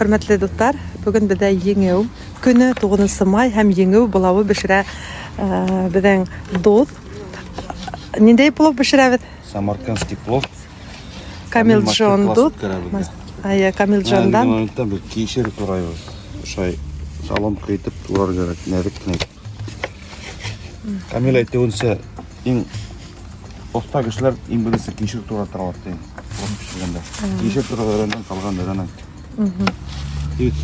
Хөрмәтле дуҫтар, бөгөн беҙҙә Еңеү көне, 9 май һәм Еңеү былауы бешерә беҙҙең дуҫ. Ниндәй плов бешерәбеҙ? Самаркандский плов. Камил Джон мастер-класс дуҫ. үткәрә беҙгә. Әйе, Камил Джондан. Моментта беҙ кишер турайбыҙ. Ошолай соломка итеп турар кәрәк, нәҙек кенә итеп. Камил әйтеүенсә, иң оҫта кешеләр иң беренсе кишер тураталар ти. Плов бешергәндә. Кишер турап өйрәнгән, ҡалған өйрәнә. Ит.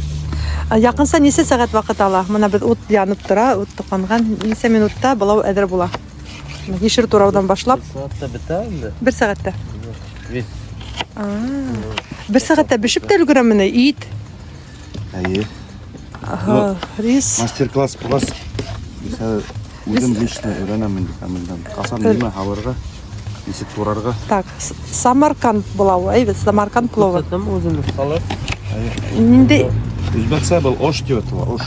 Яҡынса нисә сәғәт ваҡыт ала? Мына беҙ ут янып тора, ут тоҡанған. Нисә минутта былау әҙер була? Кишер турауҙан башлап. Бер сәғәттә бөтә инде. Бер сәғәттә. Весь. Бер сәғәттә бешеп тә өлгөрәме ни? Ит, Әйе. рис. Мастер-класс булғас, мисал, үҙем лично өйрәнәм инде Камилдән. Ҡасан нимә һалырға, нисек турарға. Так, Самарканд былауы, әйбәт, Самарканд пловы. Күрһәтәм үҙем һалып. Ниндәй? Үзбәксә был ош тип атала, ош.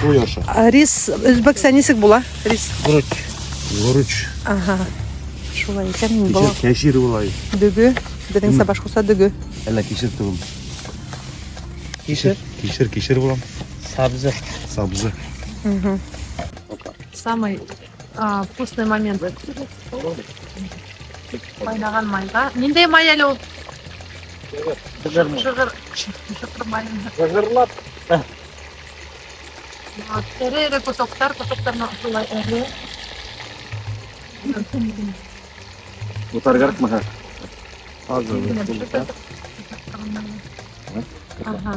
Шуй ошы. Рис үзбәксә нисек була? Рис. Груч. Горуч. Ага. Шулай икән, була. Кишер, кәшир була. Дөгө, беҙҙеңсә башҡортса дөгө. Әллә кишер түгел. Кишер. Кишер, кишер була. Сабзы. Сабзы. Самый вкусный момент. Ҡайнаған майға. Ниндәй май әле ул? Шығыр. Шығыр майы. Ғырлап. Вот, эре-эре кусоктар, кусоктар шулай эре. Утар кәрәкме хәҙер? Ага.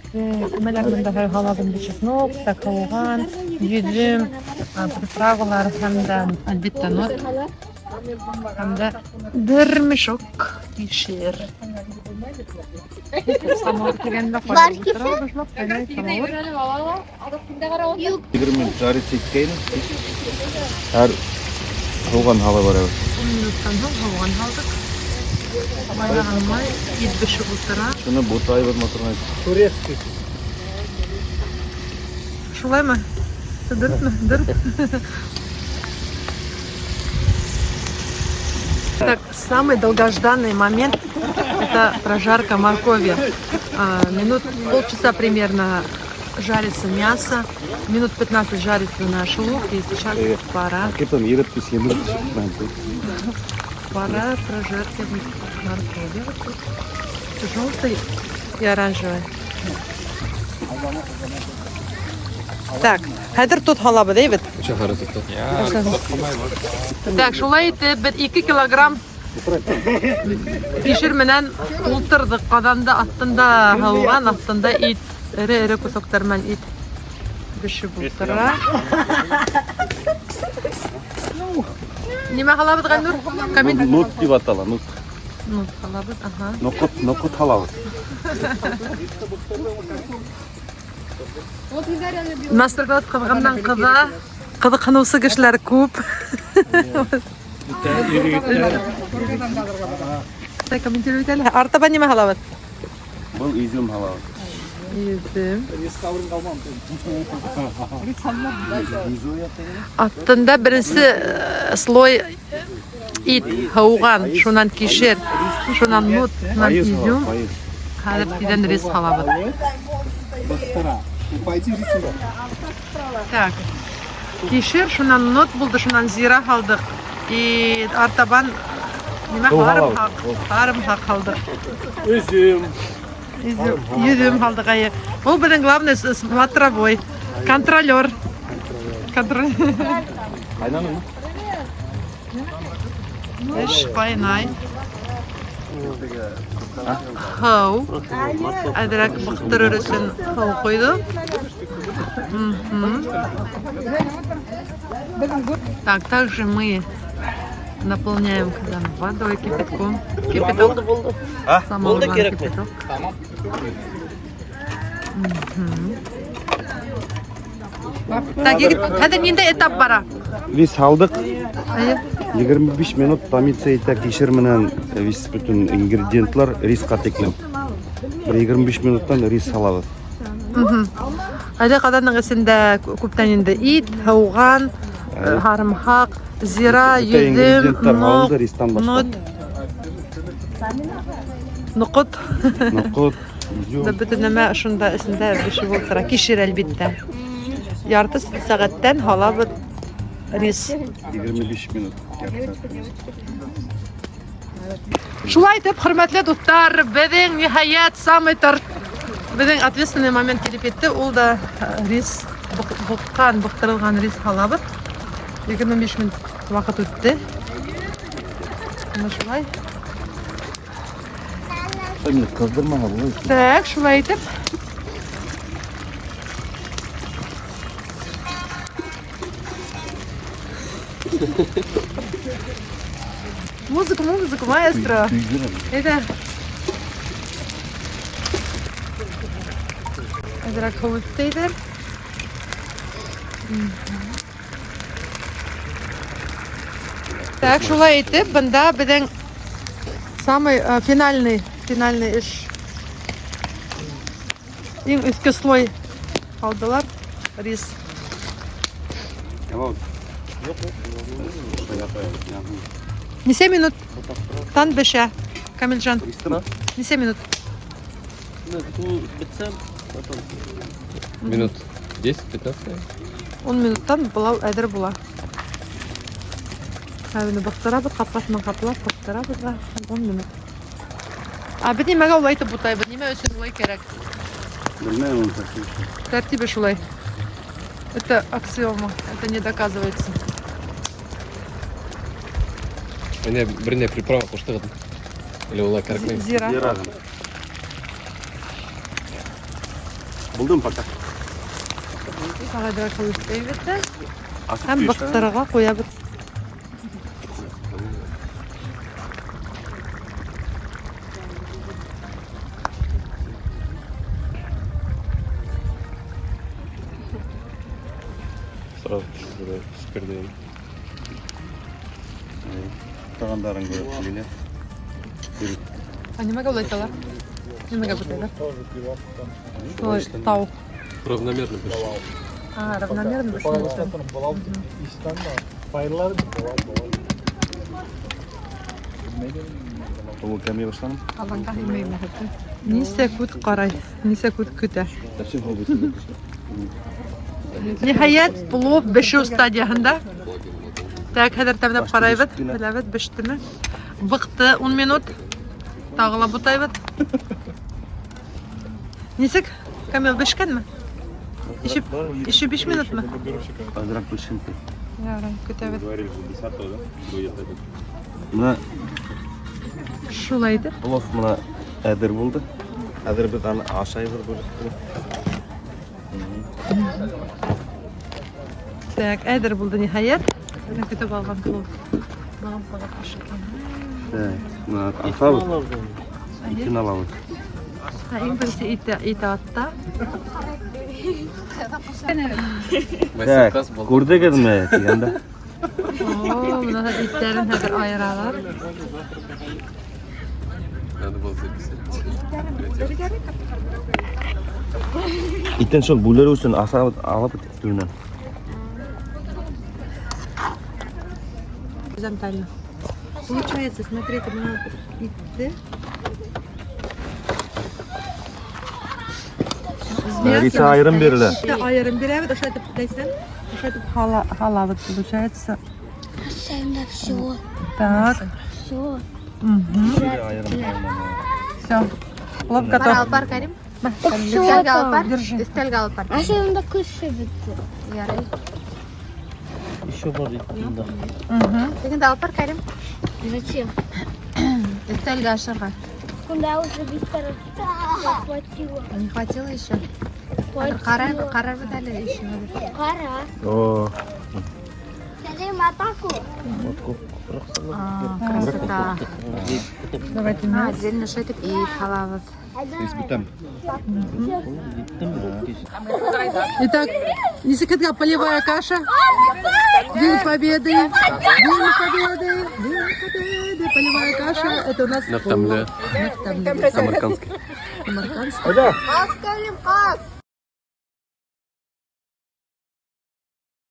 Күмәләр бында һалабыҙ инде чеснок, так һыуған, йөҙөм, приправалар һәм дә, әлбиттә, нут. Һәм дә бер мешок кишер. Самауыр тигәндә ҡайнап ултыра башлап, ҡайнай самауыр. 20 минут жарить иткәйне. Һәр һыуған һала барабыҙ. 10 минуттан һуң һыуған һалдыҡ. Ҡайнаған май, ит бешеп ултыра. Шуны бутайбыҙ матур. Турецкий. Шулаймы? Дөрөҫмө? Дөрөҫ. Так, самый долгожданный момент – это прожарка моркови. Минут полчаса примерно жарится мясо, минут 15 жарится наш лук, и сейчас пора, Кепен иреп кис емер пора прожарки моркови. Вот тут желтый и оранжевый. Так, хәҙер тоҙ һалабыҙ, әйбәт. Так, шулай итеп, беҙ 2 килограмм кишер менән ултырҙыҡ. Ҡаҙанда аҫтында һыуған, аҫтында ит, эре-эре кусоктар менән ит бешеп ултыра. Нимә һалабыҙ, Ғәйнур? Коммент. Нут тип атала, нут. Нут һалабыҙ, ага. Ноҡот, ноҡот һалабыҙ. Мастер-класс ҡыҙғандан ҡыҙа, ҡыҙыҡһыныусы кешеләр күп. Так, комментируйте әле. Артабан нимә һалабыҙ? Был изюм һалабыҙ. Йөҙөм. Аҫтында беренсе слой ит, һыуған, шунан кишер, шунан нут, шунан Пайыз изюм. һалабыҙ, пайыз. Хәҙер тиҙҙән рис һалабыҙ. Так. Кишер, шунан нут булды, шунан зира һалдыҡ. И артабан нимә Һыу һарымһаҡ, һалабыҙ. һарымһаҡ һалдыҡ. Üzüm. Изюм, йөҙөм һалдыҡ, әйе. Ул беҙҙең главный смотровой, контролер. Контролер. Ҡайнанымы? Эш ҡайнай. Һыу. Әҙерәк быҡтырыр өсөн һыу ҡуйҙы. Так, также мы наполняем казан водой, кипятком. Кипяток. Булды, булды. Самовар Булды, кәрәкме? кипяток. Так, егет, хәҙер ниндәй этап бара? Рис һалдыҡ. Әйе. 25 минут томиться итә кишер менән весь бөтөн ингредиентлар рисҡа тиклем. Бер 25 минуттан рис һалабыҙ. Әле ҡаҙандың эсендә күптән инде ит, һыуған, һарымһаҡ, зира, Бөтә йөҙөм, ингредиенттар нуҡ, һалынды ристан башҡа. нут. Ноҡот. Ноҡот, изюм. Да бөтөн нәмә шунда эсендә бешеп ултыра. Кишер, әлбиттә. Ярты сәғәттән һалабыҙ рис. 25 минут. Ярты сәғәт. Шулай итеп, хөрмәтле дуҫтар, беҙҙең ниһайәт самый тор беҙҙең ответственный момент килеп етте. Ул да рис быҡҡан, быҡтырылған рис һалабыҙ. 25 минут ваҡыт үтте. Менә шулай. Мине ҡыҙҙырма, булай. Так, шулай итеп. Музыку, музыку, маэстро. Әйҙә. Әҙерәк һыу үтте. Так, шулай итеп, бында беҙҙең самый финальный эш. Иң өҫкө слой алдылар. Рис. Нисә минут? Тан бешә. Камилжан, нисә минут? Минут 10-15. 10 минуттан былау әҙер була. Хәҙер быҡтырабыҙ, ҡапҡас менән ҡаплап быҡтырабыҙ ҙа 10 минут. А беҙ нимәгә улай итеп бутайбыҙ? Нимә өсөн улай кәрәк? Белмәйем уны тәртибе. Тәртибе шулай. Это аксиома, это не доказывается. Менә беренә приправа ҡуштығыҙ. Или улай кәрәкмәй? Зира. Зира. Булдым пока. Тағы һыу өҫтәйбеҙ ҙә Асып һәм ҡуйыш, быҡтырырға ҡуябыҙ. Сразу супер. Тағандарың күреп килә. А нимәгә улай итәләр? Нимәгә бутайлар? Шулай тау. Равномерно бешә. А, равномерно бешә. Ул кәмей башланы. Аллаһка һыймай. Нисә күҙ ҡарай, нисә күҙ көтә. Совсем һыу бөтөндө. Ниһайәт, плов бешеү стадияһында. Так, хәҙер тәмләп ҡарайбыҙ. Беләбеҙ, бештеме? Быҡты 10 минут. Тағы ла бутайбыҙ. Нисек? Камил, бешкәнме? Еще 5 минутмы? Әҙерәк бешһен. Ярай, көтәбеҙ. Менә Шулай итеп. плов менә әҙер булды. Хәҙер беҙ аны ашайбыҙ бүлеп. Так, әҙер булды ниһайәт. Менә көтөп алған плов. Балам ҡалап бешкән. Так, менә асабыҙ, итен алабыҙ. Ә, иң беренсе ите атта. Так, күрҙегеҙме тигәндә? О, менә иттәрен хәҙер айыралар. Надо было записать. Итен шул бүлер өсөн асабыҙ, алып төбөнән. Горизонтально. Получается, смотрите, менә итте. Ите айырым бирелә. Итте айырым бирәбеҙ, ошолай итеп Ләйсән, ошолай итеп һалабыҙ, получается. Все, Так. все. Все. Плов готов. Алып бар, Карим. Все. Өҫтәлгә алып бар. Держи. Өҫтәлгә алып бар. А что күсе бөттө? Ярай. Еще бар итендә. Тегендә алып бар, Карим. Зачем? Өҫтәлгә ашарға. Куда уже быстро хватило. Не хватило еще? Ҡарай, ҡарарбыҙ әле еще. Ҡара. О, Сәлем атаку. Красота. Давайте мясо. Отдельно шайтып ит һалабыҙ. рис бөтәм. Итак, нисек һеҙгә полевая каша? День Победы! День Победы! День Победы! Полевая каша. Это у нас На Тамле. На Тамле. Самаркандский. Самаркандский. Ҡас, Карим, ҡас.